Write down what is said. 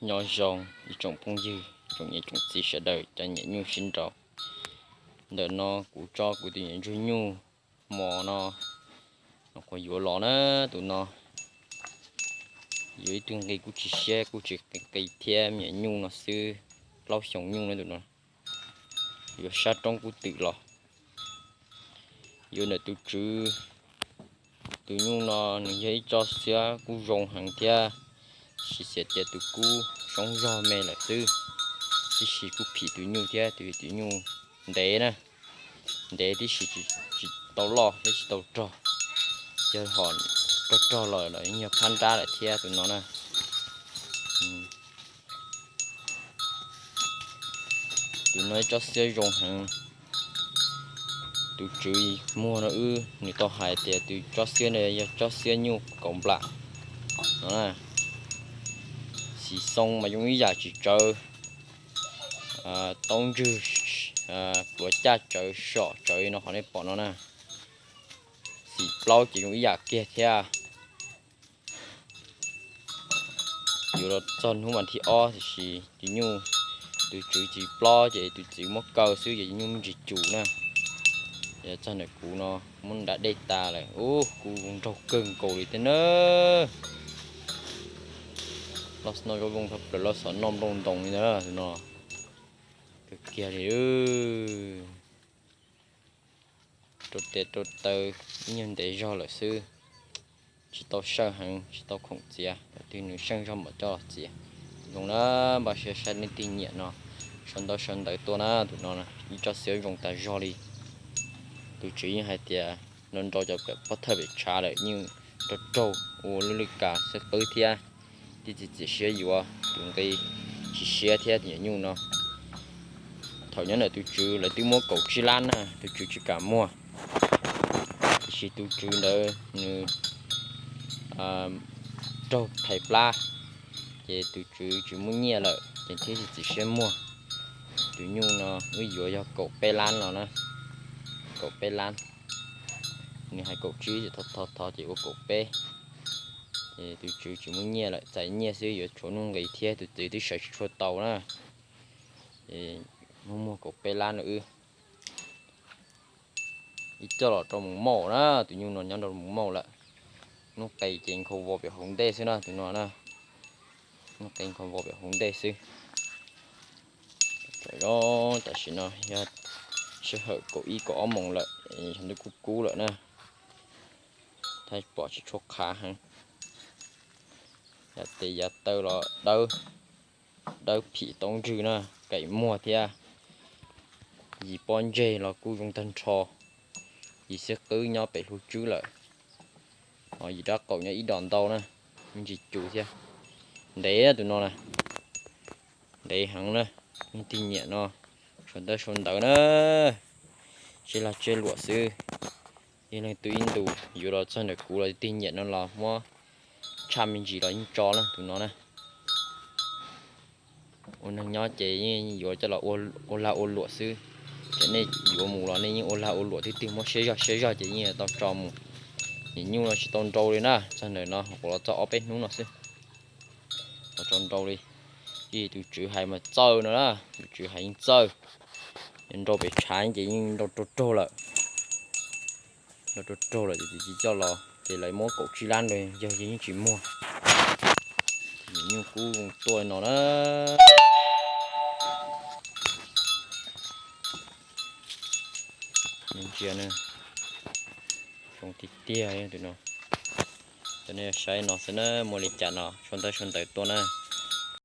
Nyob zoo ib tsoom phooj ywg, tsoom niam tsoom txiv sawv daws cov niam nyuj sib nraus. Ntawm no kuv tso kuv tus niam ntsuag nyuj mos no, no kuv yuav los na. Tus no yuav ib tug nqi kuj tsis siab kuj tsis qis thiab, me nyuam nyuj no xwb, plaub xyoos nyuj na tus no. Yuav sab roob kub twm los. Yuav ntawm tus tswv, tus nyuj no nws yog ib tsob xiab kub zoo heev thiab, sis xav tias tus kub soob zog me lawm xwb, tab sis kuj phim tus nyuj thiab, tus nyuj ntev na, ntev tab sis tsis tau loj thiab tsis tau rog, yog ho rog rog los los yog phab nrab lawm thiab tus no na. Tus no ib tsob xiab zoo heev. Tus tswv muag no wb, nws tau hais tias tus tsob xiab no yog tsob xiab nyuj kaum nplam no. Xim xoo mas zoo ib yam tsis tsawv, taub ntswg, pluav caj tsawv, som tsawv no qhov nej pom no na. Xim plaub ces zoo ib yam kiag thiab. Yuav los txog hnub vas thib ob tiam sis tus nyuj, tus tswv tsis plob ces tus txiv muab kaw xwb ces tus nyuj me ntsis cus na. Yog txog ntawm kuv no muab nram dej tas lawm, ub, kuv nraug kawg nkaus li thiab na. Los no zoo zoo tshaj plaws los xom noj nplooj ntoos li ntawd no. Kawg kiag li. Rau tes rau taw ib nyuag ntev zog lawm xwb, tsis tau sawj heev, tsis tau khoom txiav, yog twg nws seej zog mam coj los txiav. Zoo na, npaj siab saib leej twg nyiam no, sau ntawv sau ntawv tuaj na. Tus no ib tsob xiab zoo tas zog li. Tus tswv yeej hais tias nrau nrau cov pem pob thawj pem tshav lawm yeej nrau raug ua lub lwj kas xwb qwb thiab. Tib txiv txiv siab yuav tus nqi tsis siab thiab tus nyuj no. Thaum nyob ntawm tus tswv lawv twb muab kaum tsib lab na, tus tswv tsis kam muag. Tiam sis tus tswv ntawd nws raug thais plab, ces tus tswv tsis muaj nyiaj lawm ces thiaj txiav txim siab muag. Tus nyuj no wb yuav yog kaum peb lab los na, kaum peb lab. Nws hais kaum tsib ces thov thov ces ua kaum peb. Ces tus tswv tsis muaj nyiaj lawm, txais nyiaj xwb yuav tshuav nuj nqis thiab, tus txiv twb sawv tsis tshua tau na. Ces muab muag kaum peb lab na wb. Ib coj los rau Mus Mauj na, tus nyuj no nyob rau Mus Mauj lawm. Nuj qes ces nkhaus vos pem hauv ntej xwb na tus no na. Nuj qes nkhaus vos pem hauv ntej xwb. Tam sim no yog sij hawm kaum ib kaum ob moos lawm, ntuj kub kub lawm na. Thaij pom tsis tshua qhav heev. Yav tes yav taw los dawb, dawb phim taub ntswg na, kaim muag thiab. Yim pob ntseg los kuj zoo tag nrho. Yim xwb qwb nyob pem hlub tswb lawm. Ho yim dab qaum nyob ib dos ntau na, me ntsis cus thiab. Ntev tus no na, ntev heev na. Leej twg nyiam no, sau ntawv sau ntawv na. Tseb lag tseb luam xwb. Ib leeg tu ib ntus, yuav los txog ntawm kuv los leej twg nyiam no los muab tshaj me ntsis los yeej tso na tus no na. Ua neeg nyob ces yeej yuav coj los ua lag ua luam xwb. Ces nej yuav mus los nej yeej ua lag ua luam, twg twg muab siab zog siab zog ces yeej tau tso mus. Niam nyuj no tsis tau nrau li na, txog ntawm no kuv los txog ob peb hnub no xwb. Los tso nrau li. Ib tus tswv hais mas txawj no na, tus tswv hais yeej txawj. Nrau pem tshav ces yeej nrau raug raug lawm. Nrau raug raug lawm ces tsis coj los ces lawv muab kaum tsib lab nrau yog yeej tsis muag. Niam nyuj kub zoo tuaj no na. Ntsia na, zoo tiag tiag tus no. Cov nej saib no xwb na, muaj li cas no sau ntawv sau ntawv tuaj na.